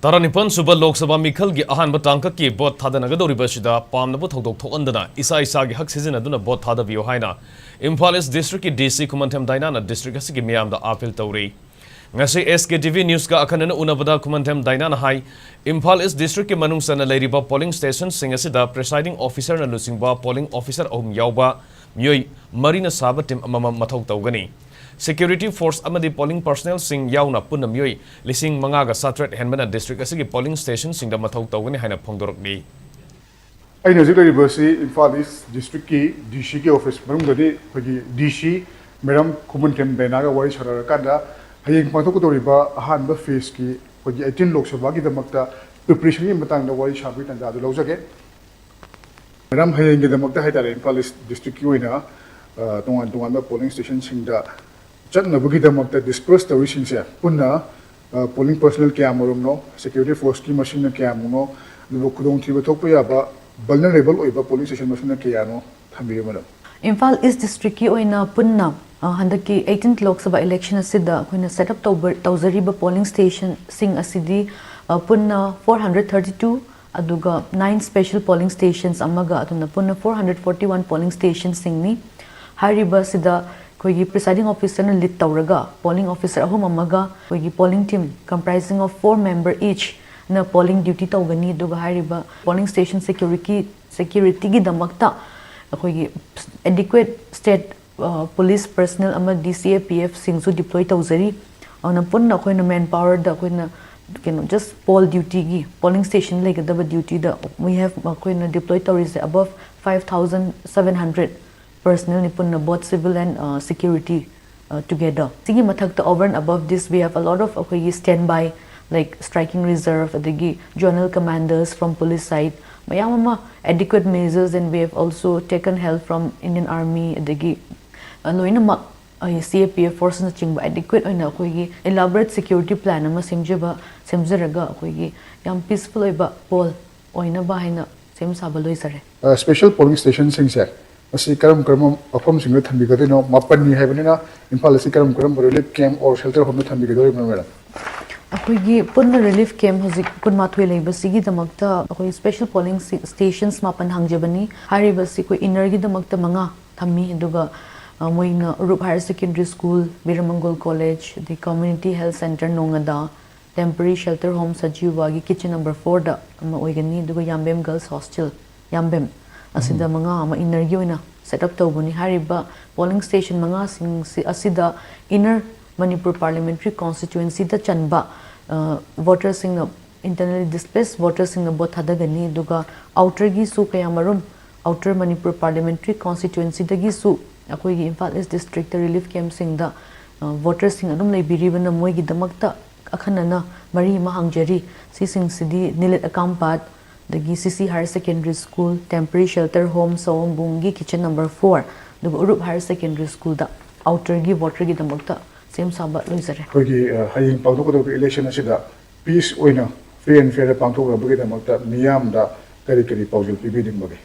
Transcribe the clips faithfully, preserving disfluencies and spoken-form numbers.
ꯇꯔꯥꯅꯤꯄꯥꯟ ꯁꯨꯕ ꯂꯣꯛ ꯁꯚꯥ ꯃꯤꯈꯜꯒꯤ ꯑꯍꯥꯟꯕ ꯇꯥꯡꯀꯛꯀꯤ ꯚꯣꯠ ꯊꯥꯗꯅꯒꯗꯧꯔꯤꯕ ꯑꯁꯤꯗ ꯄꯥꯝꯅꯕ ꯊꯧꯗꯣꯛ ꯊꯣꯛꯍꯟꯗꯅ ꯏꯁꯥ ꯏꯁꯥꯒꯤ ꯍꯛ ꯁꯤꯖꯤꯟꯅꯗꯨꯅ ꯚꯣꯠ ꯊꯥꯗꯕꯤꯌꯨ ꯍꯥꯏꯅ ꯏꯝꯐꯥꯜ ꯏꯁ ꯗꯤꯁꯇ꯭ꯔꯤꯛꯀꯤ ꯗꯤ ꯁꯤ ꯈꯨꯃꯟꯊꯦꯝ ꯗꯥꯏꯅꯥꯅ ꯗꯤꯁꯇ꯭ꯔꯤꯛ ꯑꯁꯤꯒꯤ ꯃꯤꯌꯥꯝꯗ ꯑꯥꯄꯤꯜ ꯇꯧꯔꯤ꯫ ꯉꯁꯤ ꯑꯦꯁ ꯀꯦ ꯇꯤ ꯚꯤ ꯅ꯭ꯌꯨꯁꯀ ꯑꯈꯟꯅꯅ ꯎꯅꯕꯗ ꯈꯨꯃꯟꯊꯦꯝ ꯗꯥꯏꯅꯥꯅ ꯍꯥꯏ, ꯏꯝꯐꯥꯜ ꯏꯁ ꯗꯤꯁꯇ꯭ꯔꯤꯛꯀꯤ ꯃꯅꯨꯡ ꯆꯟꯅ ꯂꯩꯔꯤꯕ ꯄꯣꯂꯤꯡ ꯁ꯭ꯇꯦꯁꯟꯁꯤꯡ ꯑꯁꯤꯗ ꯄ꯭ꯔꯤꯁꯥꯏꯗꯤꯡ ꯑꯣꯐꯤꯁꯔꯅ ꯂꯨꯆꯤꯡꯕ ꯄꯣꯂꯤꯡ ꯑꯣꯐꯤꯁꯔ ꯑꯍꯨꯝ ꯌꯥꯎꯕ ꯃꯤꯑꯣꯏ ꯃꯔꯤꯅ ꯁꯥꯕ ꯇꯤꯝ ꯑꯃꯃꯝ ꯃꯊꯧ ꯇꯧꯒꯅꯤ꯫ ꯁꯦꯀ꯭ꯌꯨꯔꯤꯇꯤ ꯐꯣꯔꯁ ꯑꯃꯗꯤ ꯄꯣꯂꯤꯡ ꯄꯔꯁꯅꯦꯜꯁꯤꯡ ꯌꯥꯎꯅ ꯄꯨꯟꯅ ꯃꯤꯑꯣꯏ ꯂꯤꯁꯤꯡ ꯃꯉꯥꯒ ꯆꯥꯇ꯭ꯔꯦꯠ ꯍꯦꯟꯕꯅ ꯗꯤꯁꯇ꯭ꯔꯤꯛ ꯑꯁꯤꯒꯤ ꯄꯣꯂꯤꯡ ꯁ꯭ꯇꯦꯁꯟꯁꯤꯡꯗ ꯃꯊꯧ ꯇꯧꯒꯅꯤ ꯍꯥꯏꯅ ꯐꯣꯡꯗꯣꯔꯛꯂꯤ꯫ ꯑꯩꯅ ꯍꯧꯖꯤꯛ ꯂꯩꯔꯤꯕꯁꯤ ꯏꯝꯐꯥꯜ ꯏꯁ ꯗꯤꯁꯇ꯭ꯔꯤꯛꯀꯤ ꯗꯤ ꯁꯤꯒꯤ ꯑꯣꯐꯤꯁ ꯃꯅꯨꯡꯗꯅꯤ꯫ ꯑꯩꯈꯣꯏꯒꯤ ꯗꯤ ꯁꯤ ꯃꯦꯗꯥꯝ ꯈꯨꯃꯟꯊꯦꯝ ꯗꯥꯏꯅꯥꯒ ꯋꯥꯔꯤ ꯁꯥꯟꯅꯔꯀꯥꯟꯗ ꯍꯌꯦꯡ ꯄꯥꯡꯊꯣꯛꯀꯗꯧꯔꯤꯕ ꯑꯍꯥꯟꯕ ꯐꯦꯁꯀꯤ ꯑꯩꯈꯣꯏꯒꯤ ꯑꯩꯠꯇꯤꯟ ꯂꯣꯛ ꯁꯚꯥꯒꯤꯗꯃꯛꯇ ꯄ꯭ꯔꯤꯄꯔꯦꯁꯟꯒꯤ ꯃꯇꯥꯡꯗ ꯋꯥꯔꯤ ꯁꯥꯕꯒꯤ ꯇꯥꯟꯖꯥ ꯑꯗꯨ ꯂꯧꯖꯒꯦ꯫ ꯃꯦꯗꯥꯝ, ꯍꯌꯦꯡꯒꯤꯗꯃꯛꯇ ꯍꯥꯏꯇꯥꯔꯦ, ꯏꯝꯐꯥꯜ ꯏꯁ ꯗꯤꯁꯇ꯭ꯔꯤꯛꯀꯤ ꯑꯣꯏꯅ, ꯑ, ꯇꯣꯉꯥꯟ ꯇꯣꯉꯥꯟꯕ ꯄꯣꯂꯤꯡ ꯁ꯭ꯇꯦꯁꯟꯁꯤꯡꯗ ꯆꯠꯅꯕꯒꯤꯗꯃꯛꯇ ꯗꯤꯁꯄꯔꯁ ꯇꯧꯔꯤꯁꯤꯡꯁꯦ ꯄꯨꯟꯅ, ꯑ, ꯄꯣꯂꯤꯡ ꯄꯔꯁꯅꯦꯜ ꯀꯌꯥꯃꯔꯨꯝꯅꯣ, ꯁꯦꯀ꯭ꯌꯨꯔꯤꯇꯤ ꯐꯣꯔꯁꯀꯤ ꯃꯁꯤꯡꯅ ꯀꯌꯥꯃꯨꯛꯅꯣ, ꯑꯗꯨꯒ ꯈꯨꯗꯣꯡꯊꯤꯕ ꯊꯣꯛꯄ ꯌꯥꯕ ꯚꯜꯅꯔꯦꯕꯜ ꯑꯣꯏꯕ ꯄꯣꯂꯤꯡ ꯁ꯭ꯇꯦꯁꯟ ꯃꯁꯤꯡꯅ ꯀꯌꯥꯅꯣ ꯊꯝꯕꯤꯌꯨ, ꯃꯦꯗꯥꯝ꯫ ꯏꯝꯐꯥꯜ ꯏꯁ ꯗꯤꯁꯇ꯭ꯔꯤꯛꯀꯤ ꯑꯣꯏꯅ ꯄꯨꯟꯅ, ꯑ, ꯍꯟꯗꯛꯀꯤ ꯑꯩꯠꯇꯤꯟ ꯂꯣꯛ ꯁꯚꯥ ꯏꯂꯦꯛꯁꯟ ꯑꯁꯤꯗ ꯑꯩꯈꯣꯏꯅ ꯁꯦꯠ ꯑꯞ ꯇꯧꯕ-, ꯇꯧꯖꯔꯤꯕ ꯄꯣꯂꯤꯡ ꯁ꯭ꯇꯦꯁꯟꯁꯤꯡ ꯑꯁꯤꯗꯤ, ꯑ, ꯄꯨꯟꯅ ꯐꯣꯔ ꯍꯟꯗ꯭ꯔꯦꯠ ꯊꯥꯔꯇꯤ ꯇꯨ, ꯑꯗꯨꯒ ꯅꯥꯏꯟ ꯁ꯭ꯄꯦꯁꯦꯜ ꯄꯣꯂꯤꯡ ꯁ꯭ꯇꯦꯁꯟꯁ ꯑꯃꯒ, ꯑꯗꯨꯅ ꯄꯨꯟꯅ four hundred forty one polling ꯁ꯭ꯇꯦꯁꯟꯁꯤꯡꯅꯤ꯫ ꯍꯥꯏꯔꯤꯕ ꯑꯁꯤꯗ ꯑꯩꯈꯣꯏꯒꯤ ꯄ꯭ꯔꯤꯁꯥꯏꯗꯤꯡ ꯑꯣꯐꯤꯁꯔꯅ ꯂꯤꯗ ꯇꯧꯔꯒ ꯄꯣꯂꯤꯡ ꯑꯣꯐꯤꯁꯔ ꯑꯍꯨꯝ ꯑꯃꯒ ꯑꯩꯈꯣꯏꯒꯤ polling team comprising of four member each ꯅ ꯄꯣꯂꯤꯡ ꯗ꯭ꯌꯨꯇꯤ ꯇꯧꯒꯅꯤ꯫ ꯑꯗꯨꯒ ꯍꯥꯏꯔꯤꯕ ꯄꯣꯂꯤꯡ ꯁ꯭ꯇꯦꯁꯟ ꯁꯦꯀ꯭ꯌꯨꯔꯤꯇꯤ, ꯁꯦꯀ꯭ꯌꯨꯔꯤꯇꯤꯒꯤꯗꯃꯛꯇ ꯑꯩꯈꯣꯏꯒꯤ adequate state, ꯑ, police personnel ꯑꯃꯗꯤ ꯁꯤ ꯑꯦ ꯄꯤ ꯑꯦꯐ ꯁꯤꯡꯁꯨ ꯗꯤꯄ꯭ꯂꯣꯏ ꯇꯧꯖꯔꯤ꯫ ꯑꯗꯨꯅ ꯄꯨꯟꯅ ꯑꯩꯈꯣꯏꯅ ꯃꯦꯟ ꯄꯥꯋꯔꯗ ꯑꯩꯈꯣꯏꯅ ꯀꯩꯅꯣ, just poll duty ꯒꯤ, ꯄꯣꯂꯤꯡ ꯁ꯭ꯇꯦꯁꯟ ꯂꯩꯒꯗꯕ ꯗ꯭ꯌꯨꯇꯤꯗ we have, ꯑꯩꯈꯣꯏꯅ ꯗꯤꯄ꯭ꯂꯣꯏ ꯇꯧꯔꯤꯁꯦ above five thousand seven hundred personnel ꯅꯤ ꯄꯨꯟꯅ, both civil and, uh, security, uh, together꯫ ꯁꯤꯒꯤ ꯃꯊꯛꯇ, over and above this, we have a lot of ꯑꯩꯈꯣꯏꯒꯤ standby, like striking reserve, ꯑꯗꯒꯤ zonal commanders from police side, ꯃꯌꯥꯝ ꯑꯃ adequate measures, and we have also taken help from Indian Army, ꯑꯗꯒꯤ, uh, ꯂꯣꯏꯅꯃꯛ ꯑꯩ ꯁꯤ ꯑꯦ ꯄꯤ ꯑꯦꯐ ꯐꯣꯔꯁꯅꯆꯤꯡꯕ adequate ꯑꯣꯏꯅ ꯑꯩꯈꯣꯏꯒꯤ elaborate security plan ꯑꯃ ꯁꯦꯝꯖꯕ, ꯁꯦꯝꯖꯔꯒ ꯑꯩꯈꯣꯏꯒꯤ ꯌꯥꯝ peaceful ꯑꯣꯏꯕ ꯄꯣꯜ ꯑꯣꯏꯅꯕ ꯍꯥꯏꯅ ꯁꯦꯝ ꯁꯥꯕ ꯂꯣꯏꯖꯔꯦ꯫ ꯑ, ꯁ꯭ꯄꯦꯁꯦꯜ ꯄꯣꯂꯤꯡ ꯁ꯭ꯇꯦꯁꯟꯁꯤꯡꯁꯦ ꯃꯁꯤ ꯀꯔꯝ ꯀꯔꯝꯕ ꯃꯐꯝꯁꯤꯡꯗ ꯊꯝꯕꯤꯒꯗꯣꯏꯅꯣ? ꯃꯥꯄꯟꯅꯤ ꯍꯥꯏꯕꯅꯤꯅ, ꯏꯝꯐꯥꯜ ꯑꯁꯤ ꯀꯔꯝ ꯀꯔꯝꯕ relief camp or shelter ꯍꯣꯝꯗ ꯊꯝꯕꯤꯒꯗꯧꯔꯤꯕꯅꯣ, ꯃꯦꯗꯥꯝ? ꯑꯩꯈꯣꯏꯒꯤ ꯄꯨꯟꯅ ꯔꯤꯂꯤꯐ ꯀꯦꯝꯞ ꯍꯧꯖꯤꯛ ꯀꯨꯟꯃꯥꯊꯣꯏ ꯂꯩꯕꯁꯤꯒꯤꯗꯃꯛꯇ ꯑꯩꯈꯣꯏ ꯁ꯭ꯄꯦꯁꯦꯜ ꯄꯣꯂꯤꯡ ꯁ꯭ꯇꯦꯁꯟꯁ ꯃꯥꯄꯟ ꯍꯥꯡꯖꯕꯅꯤ꯫ ꯍꯥꯏꯔꯤꯕꯁꯤ ꯑꯩꯈꯣꯏ ꯏꯟꯅꯔꯒꯤꯗꯃꯛꯇ ꯃꯉꯥ ꯊꯝꯃꯤ, ꯑꯗꯨꯒ ꯑ, ꯃꯣꯏꯅ Urup higher secondary school, Birmangol college, ꯑꯗꯩ ꯀꯝꯃ꯭ꯌꯨꯅꯤꯇꯤ ꯍꯦꯜꯊ ꯁꯦꯟꯇꯔ ꯅꯣꯉꯥꯗꯥ, ꯇꯦꯝꯄꯔꯦꯔꯤ ꯁꯦꯜꯇꯔ ꯍꯣꯝ ꯁꯆꯤꯋꯥꯒꯤ ꯀꯤꯆꯟ ꯅꯝꯕꯔ ꯐꯣꯔꯗ ꯑꯃ ꯑꯣꯏꯒꯅꯤ, ꯑꯗꯨꯒ ꯌꯥꯝꯕꯦꯝ ꯒꯔꯜꯁ ꯍꯣꯁꯇꯦꯜ, ꯌꯥꯝꯕꯦꯝ ꯑꯁꯤꯗ ꯃꯉꯥ ꯑꯃ ꯏꯟꯅꯔꯒꯤ ꯑꯣꯏꯅ ꯁꯦꯠ ꯑꯞ ꯇꯧꯕꯅꯤ꯫ ꯍꯥꯏꯔꯤꯕ ꯄꯣꯂꯤꯡ ꯁ꯭ꯇꯦꯁꯟ ꯃꯉꯥꯁꯤꯡꯁꯤ ꯑꯁꯤꯗ ꯏꯟꯅꯔ ꯃꯅꯤꯄꯨꯔ ꯄꯥꯔꯂꯤꯌꯥꯃꯦꯟꯇꯔꯤ ꯀꯣꯟꯁꯇꯤꯇ꯭ꯋꯦꯟꯁꯤꯗ ꯆꯟꯕ ꯚꯣꯇꯔꯁꯤꯡꯅ, ꯏꯟꯇꯔꯅꯦꯜꯂꯤ ꯗꯤꯁꯄ꯭ꯂꯦꯁ ꯚꯣꯇꯔꯁꯤꯡꯅ ꯚꯣꯠ ꯊꯥꯗꯒꯅꯤ꯫ ꯑꯗꯨꯒ ꯑꯥꯎꯇꯔꯒꯤꯁꯨ ꯀꯌꯥꯃꯔꯨꯝ, ꯑꯥꯎꯇꯔ ꯃꯅꯤꯄꯨꯔ ꯄꯥꯔꯂꯤꯌꯥꯃꯦꯟꯇꯔꯤ ꯀꯣꯟꯁꯇꯤꯇ꯭ꯋꯦꯟꯁꯤꯗꯒꯤꯁꯨ ꯑꯩꯈꯣꯏꯒꯤ ꯏꯝꯐꯥꯜ ꯏꯁ ꯗꯤꯁꯇ꯭ꯔꯤꯛꯇ ꯔꯤꯂꯤꯐ ꯀꯦꯝꯞꯁꯤꯡꯗ ꯚꯣꯇꯔꯁꯤꯡ ꯑꯗꯨꯝ ꯂꯩꯕꯤꯔꯤꯕꯅ ꯃꯣꯏꯒꯤꯗꯃꯛꯇ ꯑꯈꯟꯅꯅ ꯃꯔꯤ ꯑꯃ ꯍꯥꯡꯖꯔꯤ꯫ ꯁꯤꯁꯤꯡꯁꯤꯗꯤ ꯅꯤꯂꯤꯠ ꯑꯀꯥꯝꯄꯥꯠ, ꯑꯗꯒꯤ C C higher secondary school, temporary shelter home ꯁꯑꯣꯝꯕꯨꯡꯒꯤ ꯀꯤꯆꯟ ꯅꯝꯕꯔ ꯐꯣꯔ, ꯑꯗꯨꯒ ꯎꯔꯨꯞ ꯍꯥꯌꯔ ꯁꯦꯀꯦꯟꯗꯔꯤ ꯁ꯭ꯀꯨꯜꯗ ꯑꯥꯎꯇꯔꯒꯤ ꯚꯣꯇꯔꯒꯤꯗꯃꯛꯇ ꯁꯦꯝ ꯁꯥꯕ ꯂꯣꯏꯖꯔꯦ꯫ ꯑꯩꯈꯣꯏꯒꯤ ꯑ, ꯍꯌꯦꯡ ꯄꯥꯡꯊꯣꯛꯀꯗꯧꯔꯤꯕ ꯏꯂꯦꯛꯁꯟ ꯑꯁꯤꯗ ꯄꯤꯁ ꯑꯣꯏꯅ, ꯐ꯭ꯔꯤ ꯑꯦꯟ ꯐꯤꯌꯔꯗ ꯄꯥꯡꯊꯣꯛꯅꯕꯒꯤꯗꯃꯛꯇ ꯃꯤꯌꯥꯝꯗ ꯀꯔꯤ ꯀꯔꯤ ꯄꯥꯎꯖꯦꯜ ꯄꯤꯕꯤꯅꯤꯡꯕꯒꯦ?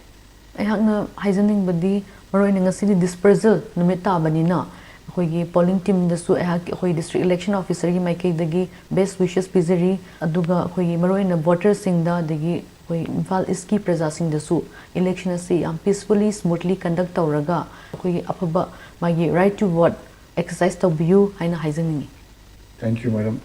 ꯑꯩꯍꯥꯛꯅ ꯍꯥꯏꯖꯅꯤꯡꯕꯗꯤ, ꯃꯔꯨꯑꯣꯏꯅ ꯉꯁꯤꯗꯤ ꯗꯤꯁꯄꯔꯖꯜ ꯅꯨꯃꯤꯠ ꯇꯥꯕꯅꯤꯅ, ꯑꯩꯈꯣꯏꯒꯤ ꯄꯣꯂꯤꯡ ꯇꯤꯝꯗꯁꯨ ꯑꯩꯍꯥꯛ, ꯑꯩꯈꯣꯏ ꯗꯤꯁꯇ꯭ꯔꯤꯛ ꯏꯂꯦꯛꯁꯟ ꯑꯣꯐꯤꯁꯔꯒꯤ ꯃꯥꯏꯀꯩꯗꯒꯤ ꯕꯦꯁ ꯋꯤꯁꯦꯁ ꯄꯤꯖꯔꯤ꯫ ꯑꯗꯨꯒ ꯑꯩꯈꯣꯏꯒꯤ ꯃꯔꯨꯑꯣꯏꯅ ꯚꯣꯇꯔꯁꯤꯡꯗ, ꯑꯗꯒꯤ ꯑꯩꯈꯣꯏ ꯏꯝꯐꯥꯜ ꯏꯁꯀꯤ ꯄ꯭ꯔꯖꯥꯁꯤꯡꯗꯁꯨ ꯏꯂꯦꯛꯁꯟ ꯑꯁꯤ ꯌꯥꯝ ꯄꯤꯁꯐꯨꯜꯂꯤ, ꯁ꯭ꯃꯨꯠꯂꯤ ꯀꯟꯗꯛ ꯇꯧꯔꯒ ꯑꯩꯈꯣꯏꯒꯤ ꯑꯐꯕ ꯃꯥꯒꯤ ꯔꯥꯏꯠ ꯇꯨ ꯚꯣꯠ ꯑꯦꯛꯁꯔꯁꯥꯏꯁ ꯇꯧꯕꯤꯌꯨ ꯍꯥꯏꯅ ꯍꯥꯏꯖꯅꯤꯡꯉꯤ꯫ Thank you, madam.